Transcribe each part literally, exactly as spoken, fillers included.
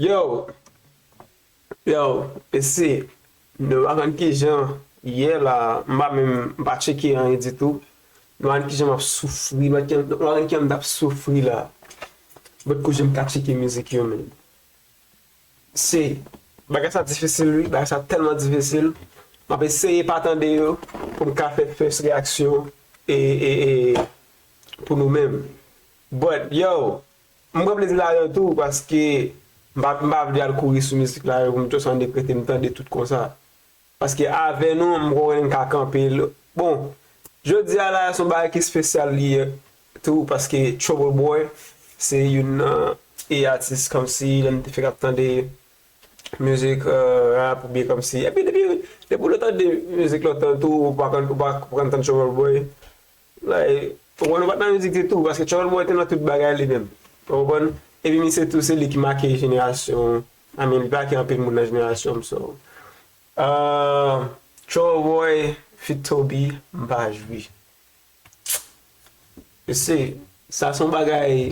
Yo, yo, esi, nou pa konn kijan, yè la, m pa menm, m pa tcheke anyen ditou. Nou pa konn kijan m ap soufri, nou pa konn kijan m t ap soufri la. But kou jan m ka tcheke mizik yo, men. Se, bagay sa difisil, wi, bagay sa tèlman difisil. M ap eseye pa tande yo, pou m ka fè first reaksyon, e, e, e, pou nou menm. But, yo, m pran plezi ladan tou, paske m pa, m pa vle al kouri sou mizik la, yo, pou m just annik rete, m tande tout konsa. Paske avè nou, m konnen m ka kanpe l. Bon, jodi a la, se yon bagay ki espesyal li ye tou, paske Trouble Boy, se youn nan e atis kòmsi, lè m te fèk ap tande mizik, euh, rap, oubyen kòmsi. Epi depi, depi w tande mizik lontan tou, ou pa konn, ou pa konprann tann Trouble Boy. Like, ou konn ou pa t nan mizik ditou, paske Trouble Boy te nan tout bagay li menm. Ou konprann? Epi misye tou, se li ki make jenerasyon, I mean, li make anpil moun nan jenerasyon m, so. Euh, Trouble Boy feat Toby, m pa jwe. Esi, sa se yon bagay,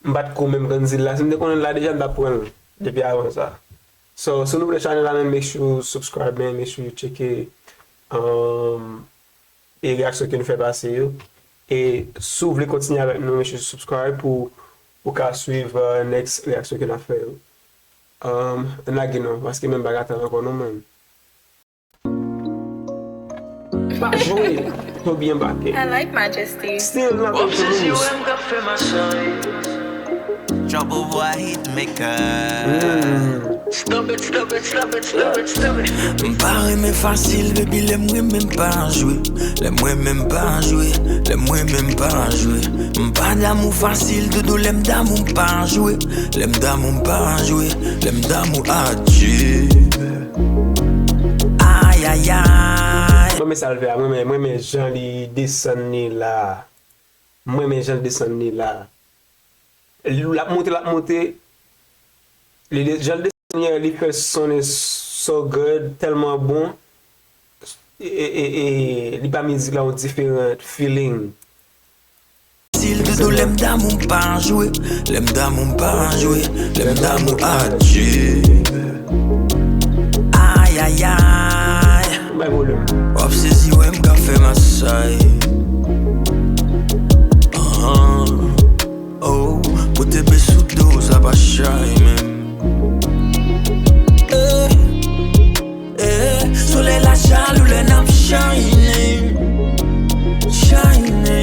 m pa t ko menm konn di l la. Si m te konnen l la deja, m t ap pran l depi avan sa. So, si nou vle chanèl la, men, make sure you subscribe, man. Make sure you tcheke, um, e reaksyon ke nou fè pase yo. E si w vle kontinye avèk nou, make sure you subscribe pou ou ka swiv, uh, next reaksyon ke n ap fè yo. Um, n lage non, paske menm pa ka tann ankò non, man. Pa jwe, Toby anbake. I like Majesty. Still nothing to lose. Trouble Boy Hitmaker. Stop it, stop it, stop it, stop it, stop it. M pa renmen fasil, baby, lè m renmen m pa jwe. Lè m renmen m pa jwe, lè m renmen m pa jwe. M pa damou fasil, doudou, lè m damou m pa jwe. Lè m damou m pa jwe, lè m damou adye. Ayayay. Mwen men sa l fè a, mwen men, mwen men jan li desann li la. Mwen men jan l desann li la. L ap monte, l ap monte. Li de, jan l desann li a, li fè sonnen so good, tèlman bon. E, e, e, e, li ba mizik la yon diferan feeling. Sil doudou lè m damou m pa jwe, lè m damou m pa jwe, lè m damou adye. Ayayay. Bay volum. W ap sezi wè m ka fè masay. Ahan. Oh, pote be sou do, sa pa chay menm. Eh, eh, solèy la chalou lè n ap shine. Shine,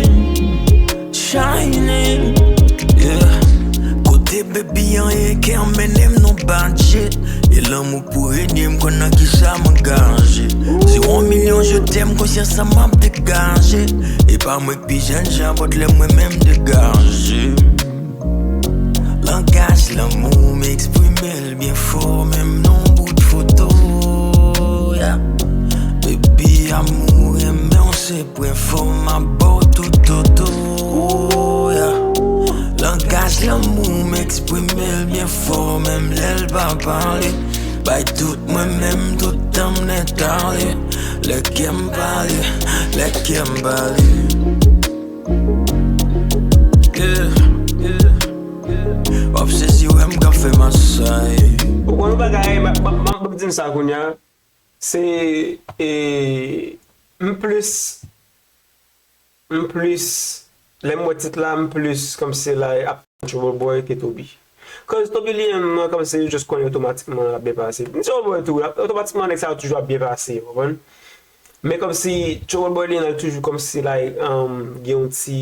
shine, yeah. Kote baby an ye kè mennen m non budget. E lanmou k pou renye m konn nan kisa m angaje. Zero milyon je t'aime, konsyans sa m ap degaje. E pa mwen k pi jèn jan, but lè mwen menm degaje. Langaj lanmou m eksprime l byen fò, menm nan bout foto, yeah. Baby amou renmen w se pwen fò, m ap ba w tout toto, yeah. Langaj lanmou m eksprime l byen fò, menm lè l pa pale. Bay tout mwen menm, tout tan m nèt ale. Lè kè m pale, lè kè m pale. Yeah, yeah, yeah. W ap sezi wè m k ap fè masay. Ou konn yon bagay, m ap, m ap, m ap di n sa kounye a. Se, e, m plis, m plis, lè m wè tit la, m plis kòmsi like ap Trouble Boy ke Toby. Cause Toby li menm, mwen kòmsi just konnen otomatikman l ap byen pase. M Trouble Boy tou, otomatikman nèg sa yo toujou ap byen pase, w konprann? Men kòmsi Trouble Boy li menm toujou kòmsi like, um, gen yon ti,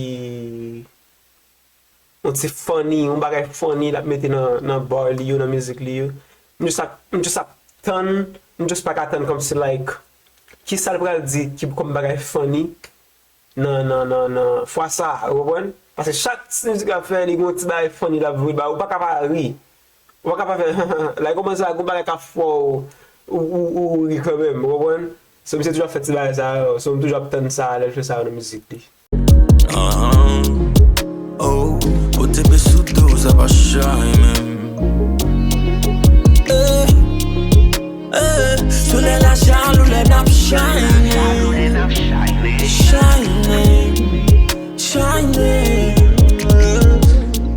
yon ti funny, yon bagay funny l ap mete nan, nan bar li yo, nan mizik li yo. M just ap, m just ap tann, m just pa ka tann kòmsi like, kisa l pral di ki kòm bagay funny nan, nan, nan, nan fwa sa, ou konprann? Paske chak ti mizik l ap fè, li gen yon ti bagay funny l ap voye ba ou, ou pa ka pa ri. Ou pa ka pa fè, like, kòman sa, gon bagay k ap fè w, ou, ou, ou ri kanmenm, ou konprann? So, misye toujou ap fè ti bagay sa yo, so, m toujou ap tann sa, lè l fè sa yo nan mizik li. Ahan, oh, pote be sou do, sa pa chay menm. Eh, eh, solèy la chalou lè n ap shine. Shine, shine.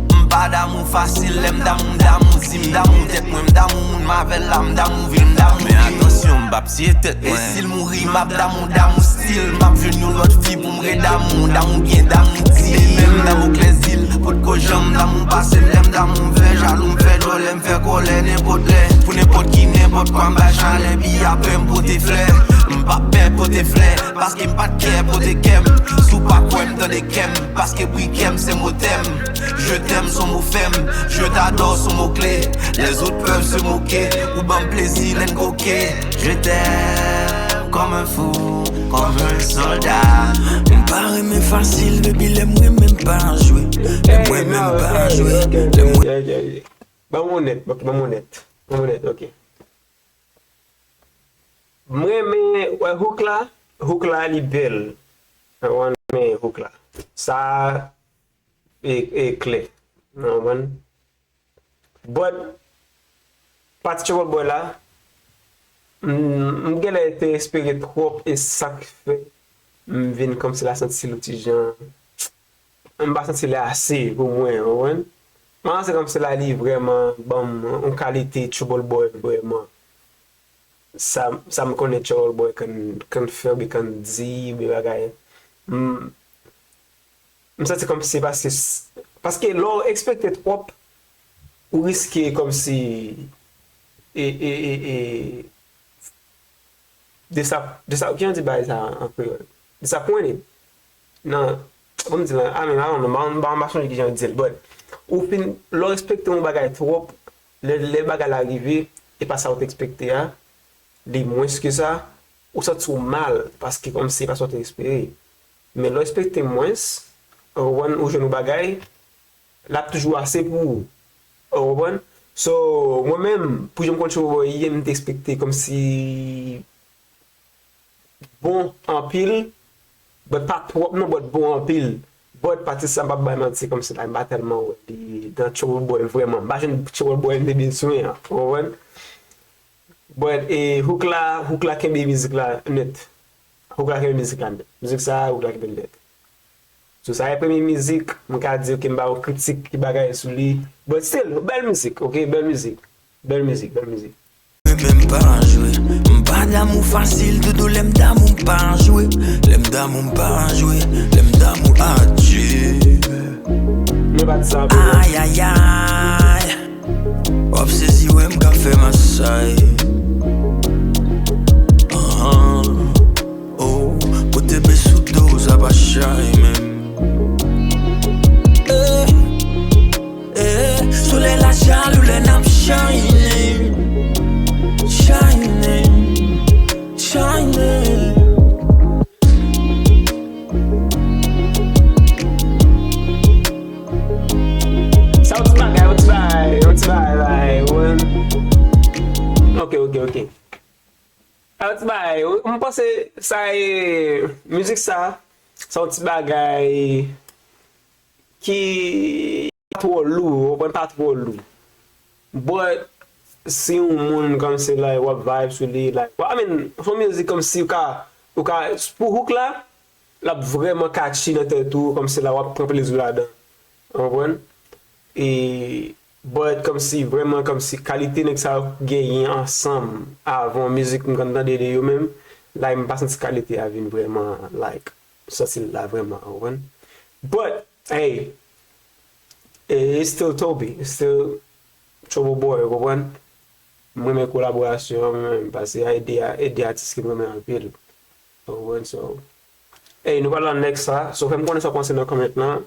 M pa damou fasil, lè m damou, m damou M damou tèt mwen, m damou moun m avè l la, m damou vil, m damou men atansyon, m p ap tiye tèt mwen. E si l mouri, m ap damou, damou stil. M ap jwenn yon lòt fi pou m redamou. Damou gen, damou di. E menm damou klèzil potko janm damou pase m. Lè m damou, m fè jalou, m fè dwòlè, m fè kòlè nenpòt lè. Pou nenpòt ki, nenpòt kwa, m bay chalè, pi apre m pote flè. M p ap pè pote flè, paske m pa t kè pote kè m. Si w pa kwè m, tande kè m, paske bri kè m se mo tèm. Je t'aime son mo fèm, je t'adore son mo kle. Les autres peuvent se moquer ou ban m plezi lè n koke. Je t'aime comme un fou, comme un soldat. M pa renmen fasil, baby, lè m renmen m pa jwe. Lè m renmen m pa jwe. Lè m Ban m onèt, ok, ban m onèt. Ban m onèt, ok. M renmen, wè, hook la, hook la li bèl. Mwen renmen hook la. Sa e, e klè. Ou konprann? But, pati Trouble Boy la, m, m genlè te espere twòp e sa k fè m vin kòmsi la santi l yon ti jan, m pa santi li ase pou mwen, ou konprann? Mwen se kòmsi la li vrèman ban m yon kalite Trouble Boy vrèman. Sa, sa m konnen Trouble Boy konn, konn fè oubyen konn di oubyen bagay. M, m santi kòmsi se paske, paske lè w ekspekte twòp, ou riske kòmsi e, e, e, e, desa, desa, kijan di bagay sa an kreyòl? Disappointed. Nan, kòman di la, I mean, I don't know, m pa, m pa, m pa sonje kijan yo di l, but ou fin, lè w ekspekte yon bagay twòp, lè, lè bagay la rive, e pa sa w te ekspekte a, li mwens ke sa, ou santi w mal, paske kòmsi se pa sa w te espere. Men lè w ekspekte mwens, ou konprann, ou jwenn yon bagay, l ap toujou ase pou ou. Ou konprann? So, mwen menm, pou jan m konn Trouble Boy ye, m te ekspekte kòmsi bon anpil, but pa twòp non, but bon anpil. But pati sa m p ap bay manti, kòmsi la, m pa tèlman wè li nan Trouble Boy vrèman. M pa jwenn Trouble Boy m te bezwen an, ou konprann? But, e, hook la, hook la kenbe mizik la nèt. Hook la kenbe mizik la nèt. Mizik sa, hook la kenbe l nèt. So, sa e premye mizik, m ka di, ok, m ba yo kritik, ki bagay sou li. But still, bèl mizik, ok, bèl mizik. Bèl mizik, bèl mizik. Mwen menm pa jwe. M pa damou fasil, doudou, lè m damou m pa jwe. Lè m damou m pa jwe. Lè m damou adye. Mwen pa di sa pou ou. Ayayay. W ap sezi wè m ka fè masay. Ahan. Oh, kote be sou do sa pa chay menm. Eh, eh, solèy la chalou lè n ap shine. Shine, shine. Sa yon ti bagay, yon ti bagay, yon ti bagay, bagay, ou wè. Ok, ok, ok. Sa yon ti bagay, m panse sa e, mizik sa, sa yon ti bagay ki pa twò lou, ou konprann, pa twò lou. But, si yon moun kòmsi like, w ap vibe sou li, like, I mean, se yon mizik kòmsi ou ka, ou ka, pou hook la, l ap vrèman catchy nan tèt ou, kòmsi la w ap pran plezi w ladan. Ou konprann? E, but kòmsi, vrèman kòmsi kalite nèg sa yo genyen ansanm avan mizik m konn tande de yo menm, like, m pa santi kalite a vin vrèman, like, m santi l la vrèman, ou konprann? But, hey, e, it's still Toby, it's still Trouble Boy, ou konprann? M renmen kolaborasyon an, mwen menm, paske a ede, ede atis ke m renmen anpil. Ou konprann? So, hey, nou pral nan next sa. So, fè m konnen sa w panse nan comment lan.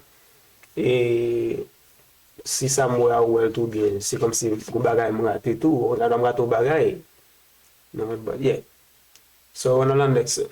E si sa m wè a ou wè l tou byen, se kòmsi gon bagay m rate tou. Ou konn m rate yon bagay. Nan but, yeah. So, ann al nan next.